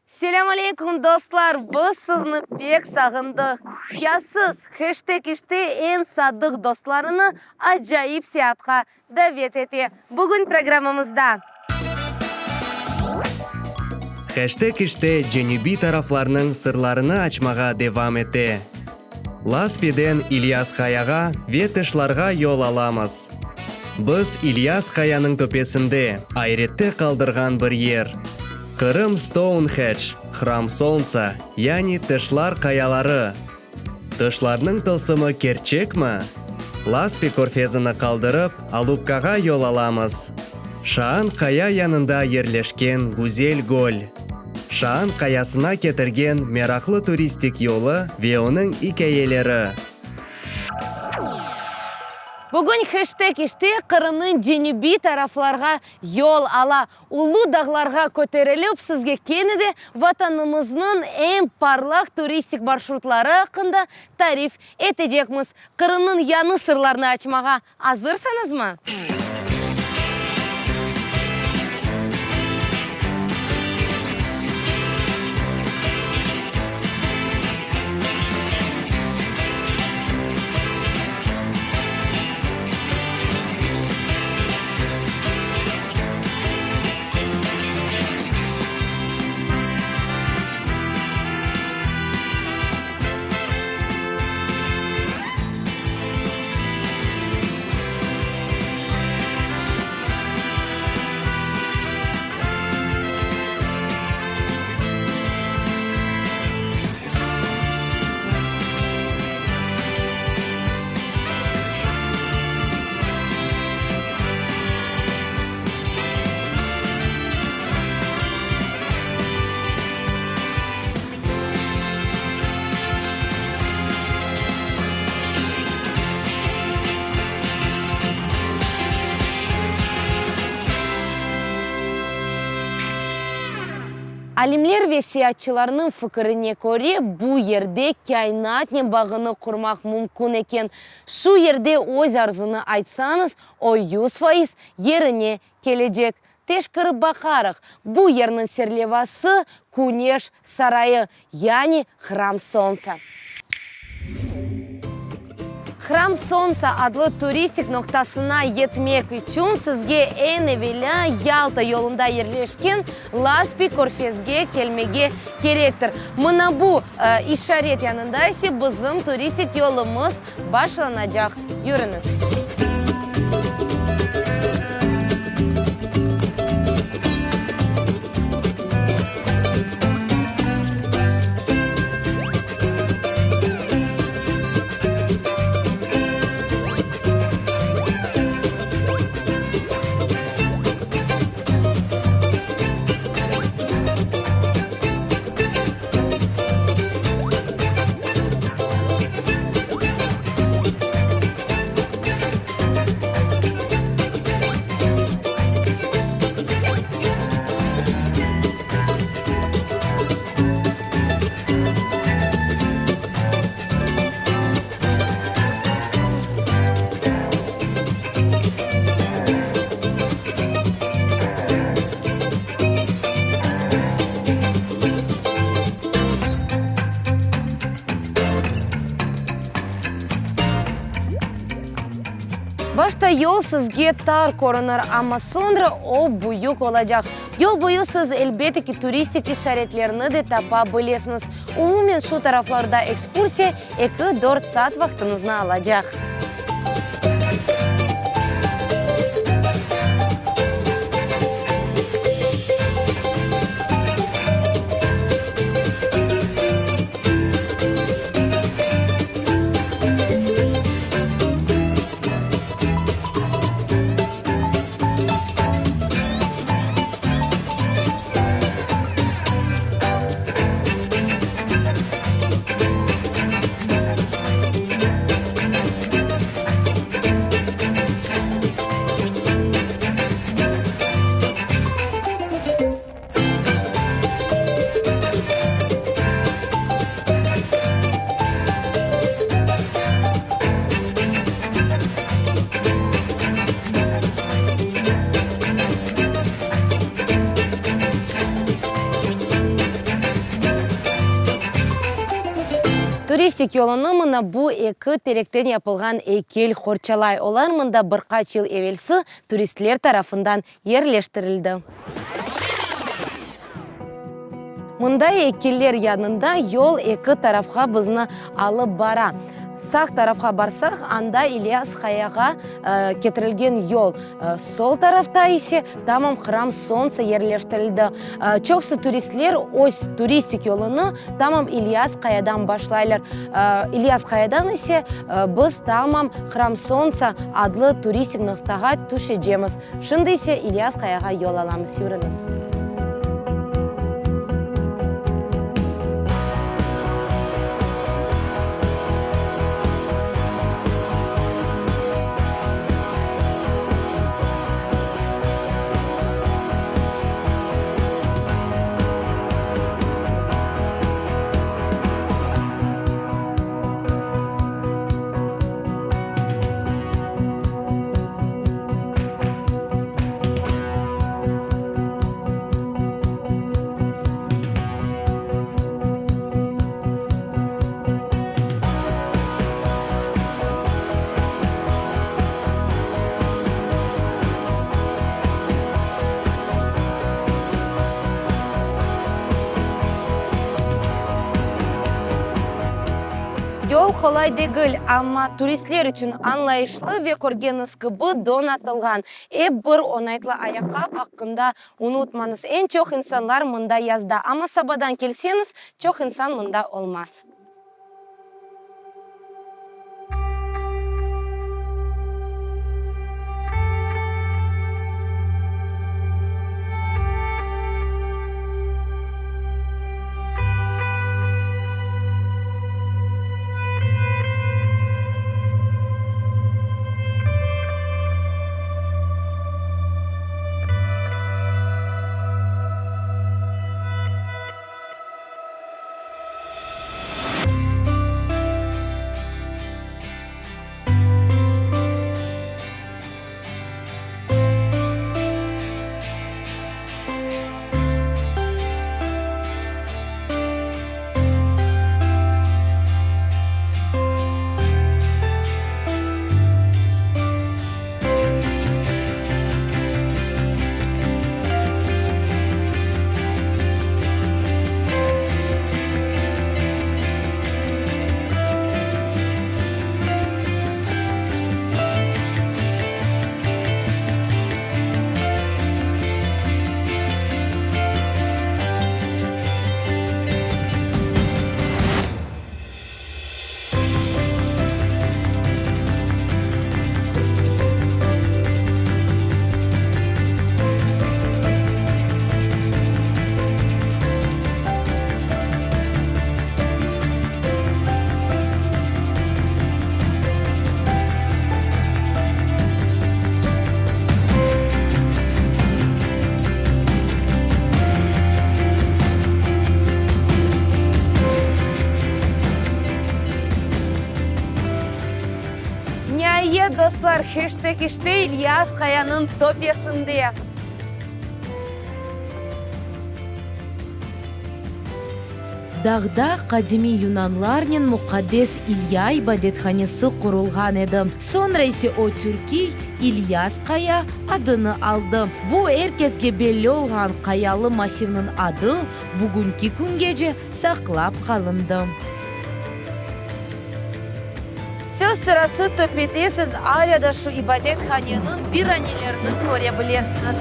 Selâm aleyküm, dostlar! Biz sizni pek sağındıq. Ya siz, heşteg işte eñ sadıq dostlarını acayip seyaatqa davet ete. Bugün programmamızda. Heşteg işte cenübiy taraflarnıñ sırlarını açmağa devam ete. Laspiden İlyas Qayağa ve tışlarğa yol alamız. Biz İlyas Qayanıñ töpesinde, ayrette qaldırğan bir yer. Qırım Stounhedj, Hram Solntsa, yani Tışlar qayaları. Tışlarnıñ tılsımı kerçekmi? Laspi körfezini qaldırıp, Alupkağa yol alamız. Şaan Qaya yanında yerleşken güzel göl. Şaan Qayasına ketirgen meraqlı turistik yolu ve onıñ ikâyeleri. Bugün heşteg işte Qırımnıñ cenübiy taraflarğa yol ala. Ulu dağlarğa köterilip, sizge kene de Vatanımıznıñ eñ parlaq turistik marşrutları aqqında tarif etecekmiz. Qırımnıñ yañı sırlarını açmağa Azırsıñızmı? Alimler ve seyaatçılarnıñ fikirine köre, bu yerde kâinatnen bağını qurmaq mümkün eken. Şu yerde öz arzunı aytsañız, o 100% yerine kelecek. Teşkirip baqarıq, bu yerniñ serlevası Küneş sarayı, yani Hram Solntsa. Hram Solntsa adlı turistik noqtasına yetmek içün sizge eñ evelâ Yalta yolunda yerleşken Laspi körfezge kelmege kerektir. Mına bu işaret yanında ise bizim turistik yolumız başlanacaq. Yürüñiz! Başta yol sizge tar körünir, amma soñra o büyük olacaq. Yol boyu siz, elbette ki, turistik işaretlerni de tapa bilesiñiz. Umumen, şu taraflarda ekskursiya eki-dört saat vaqtıñıznı alacaq. Turistik yolunı mına bu eki terekten yapılğan eykel qorçalay. Olar mında bir qaç yıl evelsi turistler tarafından yerleştirildi. Mında eykeller yanında yol eki tarafqa bizni alıp bara. Sağ tarafqa barsaq, anda İlyas Qayağa ketirilgen yol, sol tarafta ise tamam Hram Solntsa yerleştirildi. Çoqusı turistler öz turistik yolunı tamam İlyas Qayadan başlaylar. İlyas Qayadan ise biz tamam Hram Solntsa adlı turistik noqtağa tüşecemiz. Şimdi ise İlyas Qayağa yol alamız. Yürüñiz. Yol qolay degil, amma turistler içün añlayışlı ve körgeniñiz kibi donatılğan. Ep bir oñaytlı ayaqqap aqqında unutmañız. Eñ çoq insanlar mında yazda, amma sabadan kelseñiz, çoq insan mında olmaz. Niayet, dostlar, heştek işte İlyas Qayanıñ töpesinde. Dağda qadimiy yunanlarnen muqaddes İlya ibadethanesi qurulğan edi. Soñra ise o türkiy İlyas Qaya adını aldı. Bu er kesge belli olğan qayalı massivniñ adı bugünki küngece saqlap qalındı. Söz sırası, töpede siz alâ da şu ibadethaneniñ viranelerini köre bilesiñiz.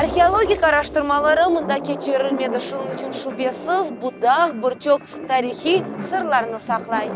Arheologik araştırmaları mında keçirilmedi, şunıñ içün, şübesiz, bu dağ bir çoq tarihiy sırlarnı saqlay.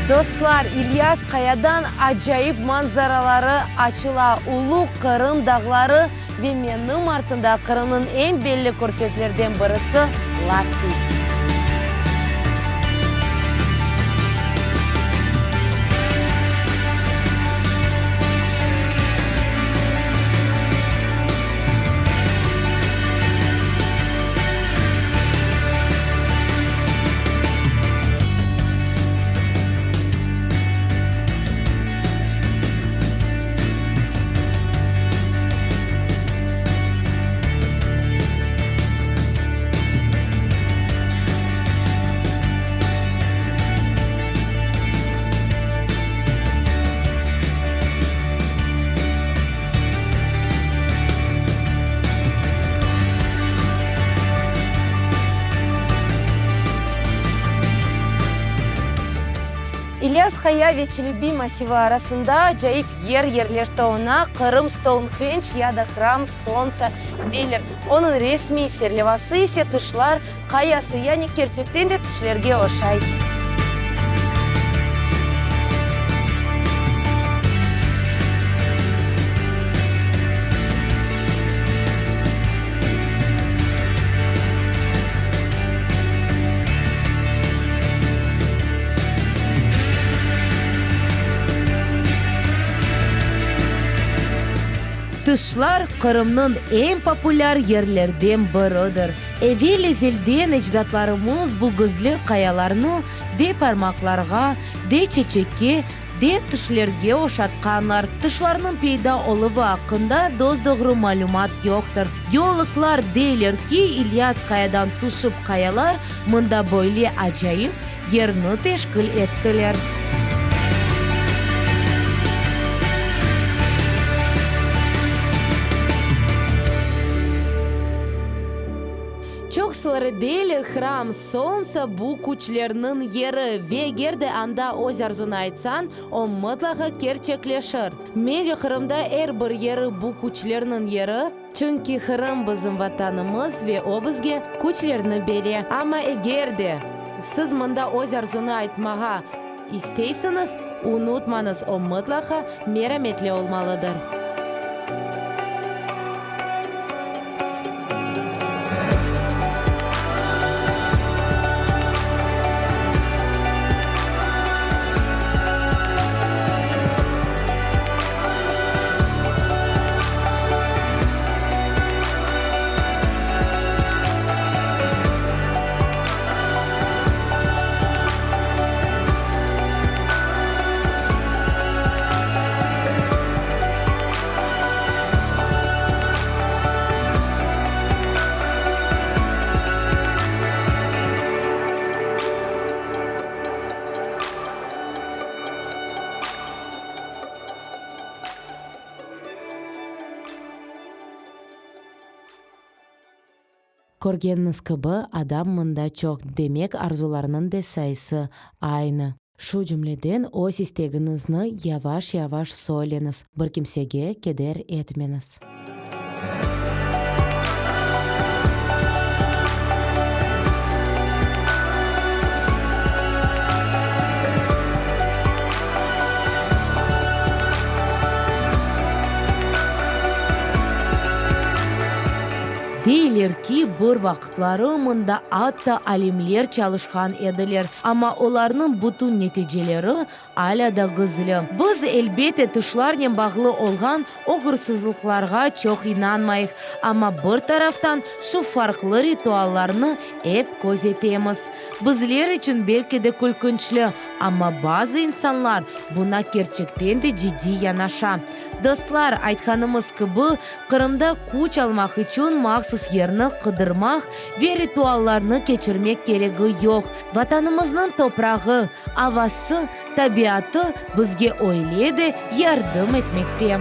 Dostlar, İlyas Qayadan acayip manzaraları açıla, ulu Qırım dağları ve menim artımda Qırımnıñ eñ belli körfezlerden birisi, Laspi. İlyas Qaya ve Çelebi massivi arasında acayip yer yerleşti, oña Qırım Stounhendj ya da Hram Solntsa deyler. Onıñ resmiy serlevası ise Tışlar Qayası, yani kerçekten de tişlerge oşay. Tışlar Qırımnıñ eñ populâr yerlerden biridir. Evel-ezelden ecdatlarımız bu gizli qayalarnı de parmaqlarğa, de çeçekke, de tişlerge oşatqanlar. Tışlarnıñ peyda oluvı aqqında dos-doğru malümat yoqtır. Geologlar deyler ki, İlyas qayadan tüşip qayalar mında böyle acayip yerni teşkil ettiler. Çoqsuları deyler, Hram Solntsa bu küçlerniñ yeri ve eger de anda öz arzunı aytsañ, o mıtlaqa kerçekleşir. Mence, Qırımda er bir yeri bu küçlerniñ yeri, çünki Qırım bizim Vatanımız ve o bizge küçlerni bere. Amma eger de siz mında öz arzunı aytmağa isteysiñiz, unutmañız, o mıtlaqa merametli olmalıdır. Körgeniñiz kibi, adam mında çoq, demek arzularnıñ de sayısı aynı. Şu cümleden öz istegiñizni yavaş-yavaş söyleñiz, bir kimsege keder etmeñiz. Deyler ki, bir vaqıtları mında atta alimler çalışqan ediler, amma olarnıñ bütün neticeleri alâ da gizli. Biz, elbette, tışlarnen bağlı olğan oğursızlıqlarğa çoq inanmayıq, amma bir taraftan şu farqlı rituallarnı ep közetemiz. Bizler içün belki de külkünçli, amma bazı insanlar buña kerçekten de ciddiy yanaşa. Dostlar, aytqanımız kibi, Qırımda küç almaq içün mahsus yerni qıdırmaq ve rituallarnı keçirmek keregi yoq. Vatanımıznıñ toprağı, avası, tabiatı bizge öyle de yardım etmekte.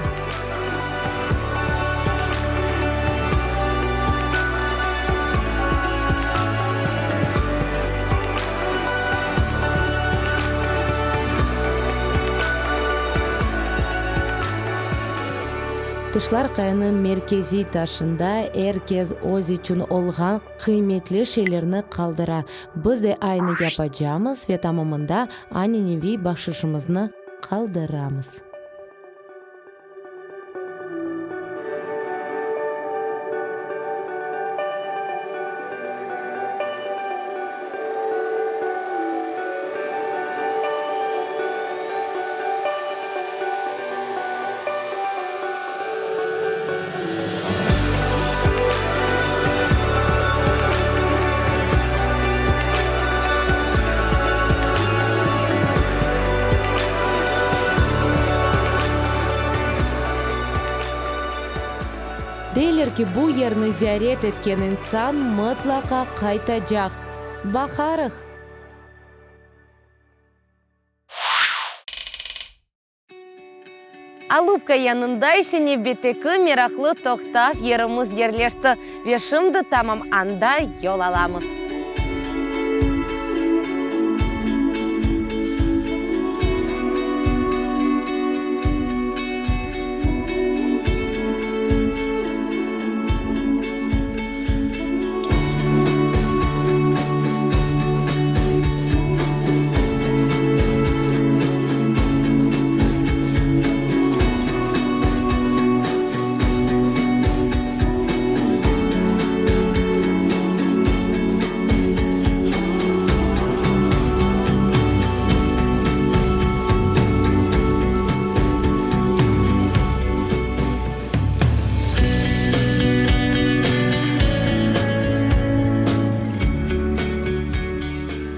Tışlar qayanıñ merkeziy taşında er kes öz içün olğan qıymetli şeylerni qaldıra. Biz de aynı yapacamız ve tamamında ananeviy bahşışımıznı qaldıramız. Deyler ki, bu yerni ziyaret etken insan mıtlaqa qaytacaq. Baqarıq! Alupka yanında ise nevbetteki meraqlı toqtav yerimiz yerleşti ve şimdi tamam anda yol alamız.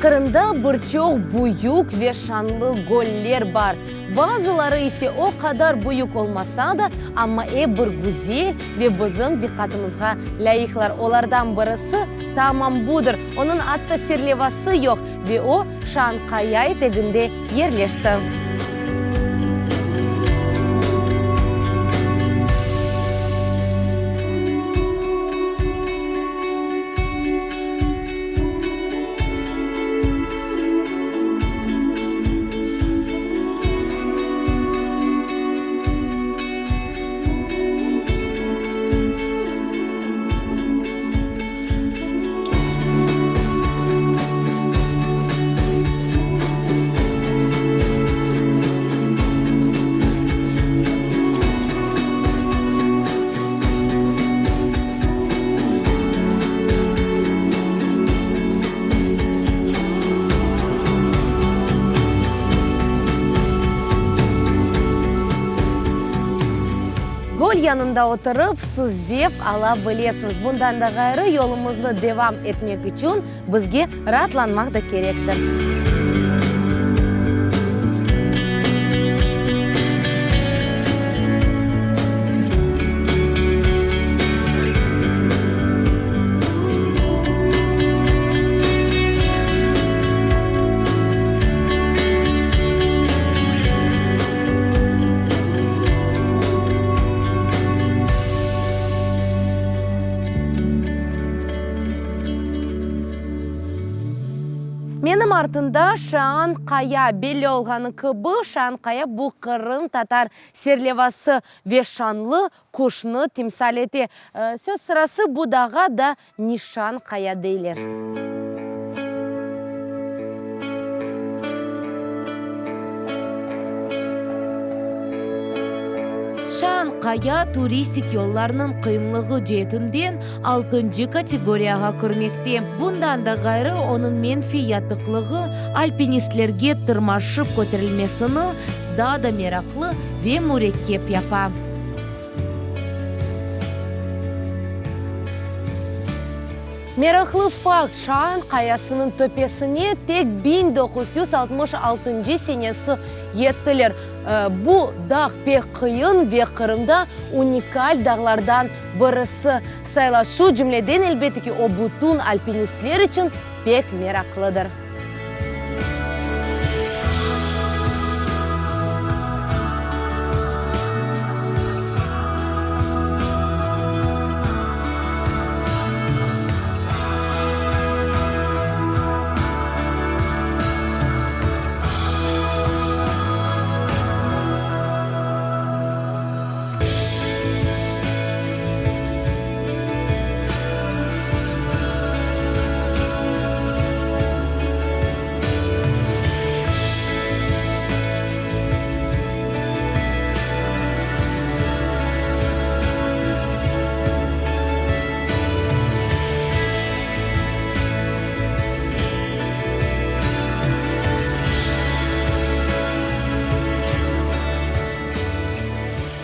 Qırımda bir çoq büyük ve şanlı göller bar. Bazıları ise o qadar büyük olmasa da, amma ep bir güzel ve bizim diqqatımızğa lâyıqlar. Olardan birisi tamam budır. Onıñ atta serlevası yoq ve o, Şanqaya eteginde yerleşti. Göl yanında oturıp, siz zevq ala bilesiñiz. Bundan da ğayrı, yolumıznı devam etmek içün bizge raatlanmaq da kerektir. Menim artında Şaan Qaya. Belli olğanı kibi, Şaan Qaya bu qırımtatar serlevası ve şanlı quşnı timsal ete. Söz sırası, bu dağğa da Nişan Qaya deyler. Şaan Qaya turistik yollarnıñ qıyınlığı ceetinden altıncı kategoriyağa kirmekte. Bundan da ğayrı, onıñ menfiy yatıqlığı alpinistlerge tırmaşıp köterilmesini daa da meraqlı ve mürekkep yapa. Meraqlı fakt, Şaan qayasınıñ töpesine tek 1966 senesi yettiler. Bu dağ pek qıyın ve Qırımda unikal dağlardan birisi sayıla. Şu cümleden, elbette ki, o bütün alpinistler içün pek meraqlıdır.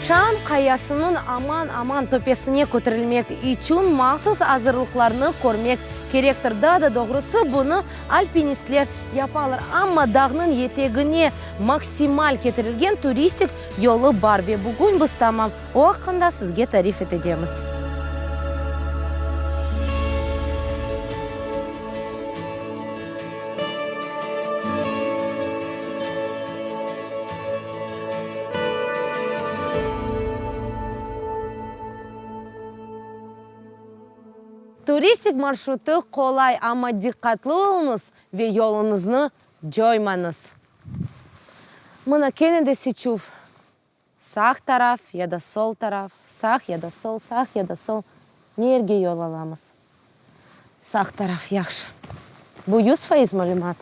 Şan qayasınıñ aman-aman töpesine köterilmek içün mahsus azırlıqlarnı körmek kerektir. Daa da doğrusı, bunı alpinistler yapalar. Amma dağnıñ yetegine maksimal ketirilgen turistik yolu bar ve bugün biz tamam o aqqında sizge tarif etecemiz. Turistik marşrutı qolay, amma diqqatlı oluñız ve yoluñıznı coymañız. Mına kene de seçüv, sağ taraf ya da sol taraf, sağ ya da sol, sağ ya da sol, ne yerge yol alamız? Sağ taraf, yahşı. Bu 100% malümat.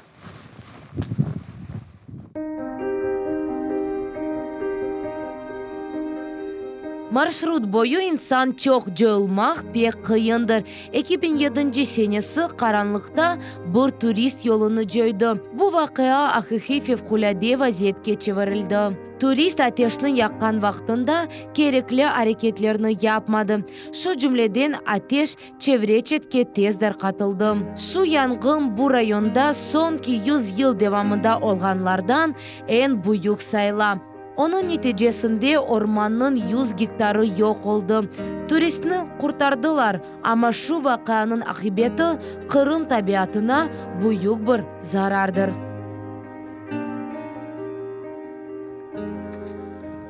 Marşrut boyu insan çoq coyulmaq pek qıyındır. 2007 senesi qaranlıqta bir turist yolunı coydı. Bu vaqia aqiqiy fevqulâde vaziyetke çevirildi. Turist ateşni yaqqan vaqtında kerekli areketlerni yapmadı, şu cümleden ateş çevre-çetke tez darqatıldı. Şu yanğın bu rayonda soñki yüz yıl devamında olğanlardan eñ büyük sayıla. Onıñ neticesinde ormannıñ yüz gektarı yoq oldı. Turistni qurtardılar, amma şu vaqianıñ aqibeti Qırım tabiatına büyük bir zarardır.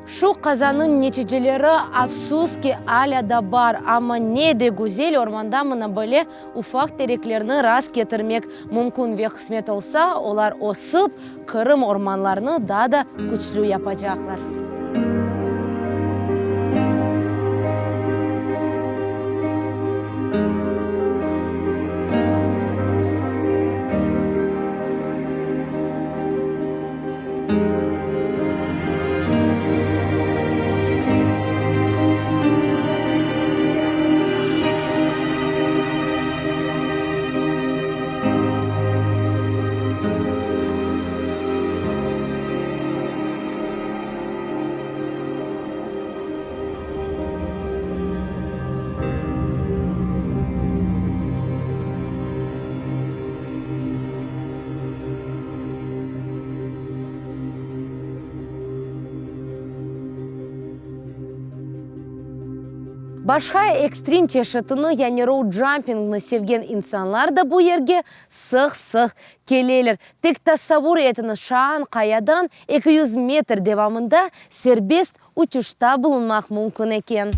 Şu qazanıñ neticeleri, afsus ki, alâ da bar, amma ne de güzel ormanda mına böyle ufaq tereklerni rast ketirmek mümkün ve qısmet olsa, olar ösip, Qırım ormanlarını daa da küçlü yapacaqlar. Başqa ekstrem çeşitini, yani roudjampingni sevgen insanlar da bu yerge sıq-sıq keleler. Tek tasavvur etiñiz, şaan qayadan 200 metr devamında serbest uçuşta bulunmaq mümkün eken.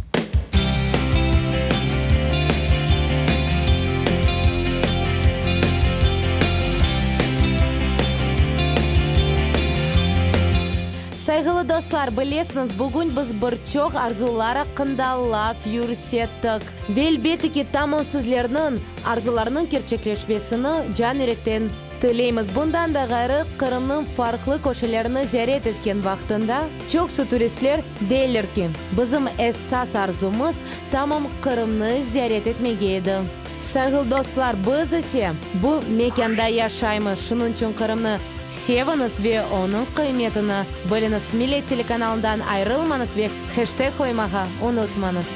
Sayğılı dostlar, bilesiñiz, bugün biz bir çoq arzular aqqında laf yürsettik. Ve elbette ki, tamam sizlerniñ arzularnıñ kerçekleşmesini can-yürekten tileymiz. Bundan da ğayrı, Qırımnıñ farqlı köşelerini ziyaret etken vaqtında, çoqsu turistler deyler ki, bizim esas arzumız tamam Qırımnı ziyaret etmege edi. Sayğılı dostlar, biz ise bu mekânda yaşaymız, şunıñ içün Qırımnı seviñiz ve onıñ qıymetini biliñiz. Millet telekanalından ayırılmañız ve heşteg qoymağa unutmañız.